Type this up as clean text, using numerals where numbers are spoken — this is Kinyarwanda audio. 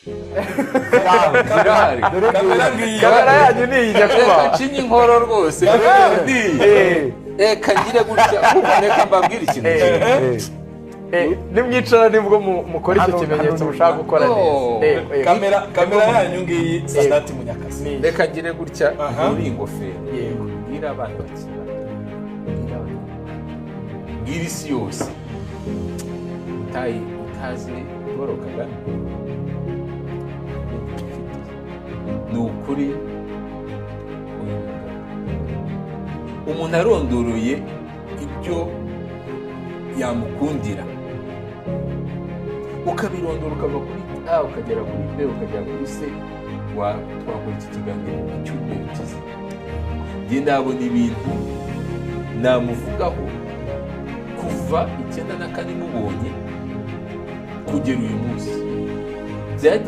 Zirahari. Kamera ngiyi. Kamera yanyu ni iyi. Reka Nyakubahwa. ncinye inkoro rwose. Reka ngire gutya, kuko reka mbabwire ikintu kimwe. Nimwicara nibwo mukora icyo Hano- kimenyetso hano- mushaka gukora No. neza. Kamera yanyu ngiyi, Sadati Munyakazi. Ni iyi. Reka ngire gutya. Aha. Muri ingofero. Yego. Bwira abana bakiri bato, bwira abana, bwira isi yose, utazi Paul Kagame ni ukuri. Uyu mugabo, umuntu arondoroye ibyo yamukundira, ukabirondora, ukava kuri A ukagera kuri B, ukagera kuri C, twakora iki kiganiro icyumweru kizima. Njye nabona ibintu namuvugaho kuva 94 mubonye kugera uyu munsi byagiye.